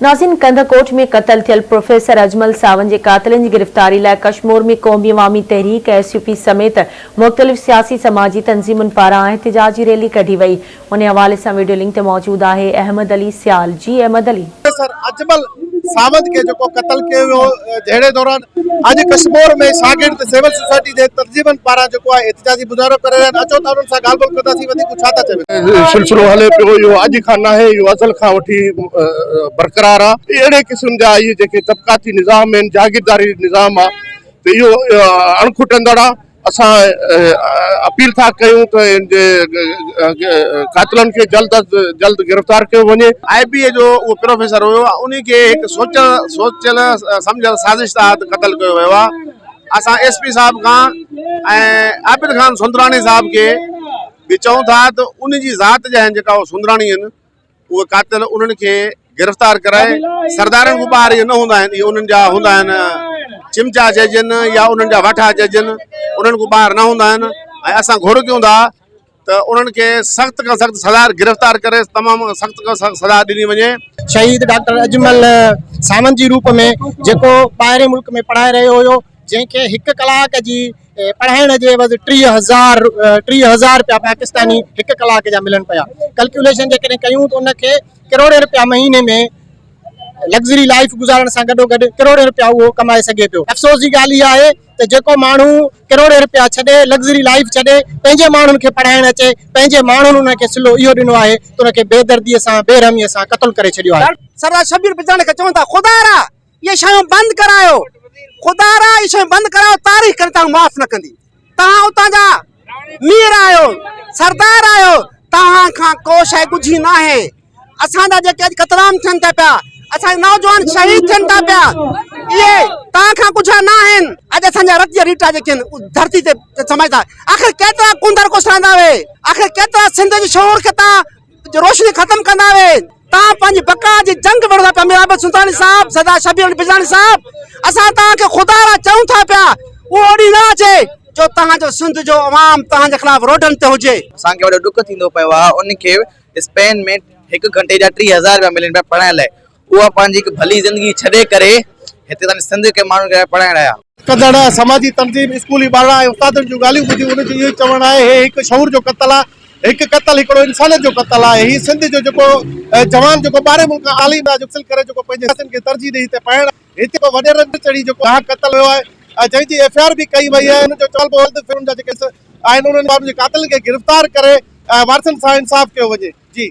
ناظرين ڪنڌڪوٽ ۾ قتل ٿيل پروفيسر اجمل ساوند جي قاتلن جي گرفتاري لاء ڪشمور ۾ قومي عوامي تحريڪ، ايس يو پي، سميت مختلف سياسي سماجي تنظيمن پاران احتجاجي ريلي ڪڍي وئي ان حوالي سان ويڊيو لنڪ تي موجود آهي احمد علي سيال جي احمد علي. پروفيسر اجمل ساوند کي جيڪو قتل ڪيو ويو جهيڙي دوران اڄ ڪشمور ۾ شاگرد سول سوسائٽي جي تنظيمن پاران جيڪو آهي احتجاجي مظاهرو ڪري رهيا آهن اچو ته انهن سان ڳالهه ٻولهه ڪنداسين وڌيڪ ڇا ٿا چون. سلسلو هلي پيو اهو اڄ کان ناهي اهو ازل کان وٺي برقرار آهي اهڙي قسم جا اهي جيڪي طبقاتي نظام آهن جاگيرداري نظام آهي ته اهو اڻ کٽندڙ آهي اسان اپيل ٿا ڪيون ته ان جي قاتلن کي جلد از جلد گرفتار ڪيو وڃي. آء بي اي جو اهو پروفيسر هيو انهي کي هڪ سوچيل سوچيل سمجهيل سازش تحت قتل ڪيو ويو آهي اسان ايس پي صاحب کان ۽ عابد خان سندراڻي صاحب کي به چئون ٿا ته ان جي ذات جا آهن جيڪا سندراڻي آهن اهي قاتل انهن کي گرفتار ڪرائي سردارن کان ٻاهر اهي نه هوندا آهن اهي انهن جا هوندا آهن چمچا چئجن يا انهن جا واٺا چئجن انهن کان ٻاهر نه هوندا آهن ۽ اسان گهر ڪيون ٿا ته انهن کي سخت کان سخت سزا گرفتار ڪري تمام سخت کان سخت سزا ڏني وڃي. شهيد ڊاڪٽر اجمل ساوند جي روپ ۾ جيڪو ٻاهرين ملڪ ۾ پڙهائي رهيو هيو جنهن کي هڪ ڪلاڪ جي پڙهائڻ جي عيوض 30 هزار 30 هزار رپيا پاڪستاني هڪ ڪلاڪ جا ملن پيا ڪلڪيوليشن جيڪڏهن ڪيون ته ان کي ڪروڙين رپيا مهيني ۾ لگزري لائف گذارڻ سان گڏو گڏ ڪروڙين رپيا اهو ڪمائي سگهي پيو افسوس جي ڳالهه اها آهي ته جيڪو ماڻهو ڪروڙين رپيا ڇڏي لگزري لائف ڇڏي پنهنجي ماڻهن کي پڙهائڻ اچي پنهنجي ماڻهن ان کي صلو اهو ڏنو آهي ته ان کي بيدردي سان بيرحمي سان قتل ڪري ڇڏيو آهي. سردار شبير بجاڻي کي چون ٿا خدارا اهي شيون بند ڪرايو خدا را اهي شيون بند ڪرايو تاريخ ڪڏهن توهان معاف نه ڪندي توهان اتان جا مير آهيو سردار آهيو توهان کان ڪو شيء ڳجهي ناهي اسان جا جيڪي اڄ قتلام ٿين ٿا پيا اسان جا نوجوان شهيد ٿين ٿا پيا اهي توهان کان ڳجها ناهن اڄ اسان جا رت جا ريٽا جيڪي آهن ڌرتي تي سمجهدا آخر ڪيترا ڪونڌر ڪوسرائيندا وي آخر ڪيترا سنڌ جي شعور کي توهان جو روشني ختم ڪندا وي تان پنهنجي بقا جي جنگ وڙهندا پيا مير عابد سلطاني صاحب سردار شبير علي بجراڻي صاحب اسان توهان کي خدا را چئون ٿا پيا اهو ڏينهن نه اچي جو توهان جو سنڌ جو عوام توهان جي خلاف روڊن تي هجي. اسان کي وڏو ڏک ٿيندو پيو آهي ان کي اسپين ۾ هڪ گهنٽي جا 30 هزار رپيا ملن پيا پڙهائڻ لاء اها پنهنجي هڪ ڀلي زندگي ڇڏي ڪري هتي اسان جي سنڌ کي ماڻهن کي پڙهائڻ آيا. ڪندڙ سماجي تنظيم اسڪولي ٻارڙا ۽ استادن جون ڳالهيون ٻڌي انهن جو اهو ئي چوڻ آهي هي هڪ شعور جو قتل آهي هڪ قتل هڪڙو انسانيت جو قتل آهي هي سنڌ جو جيڪو جوان جيڪو ٻاهرين ملڪ کان تعليم حاصل ڪري جيڪو پنهنجي ساٿين کي ترجيح ڏئي هتي پڙهڻ هتي به وڏيرن تي چڙهي جيڪو ناحق قتل ويو آهي جنهن جي ايف I R به ڪئي وئي آهي انهن جو چوڻ هو جلد انهن جا جيڪي آهن انهن جي قاتلن کي گرفتار ڪري وارثن سان انصاف ڪيو وڃي جي.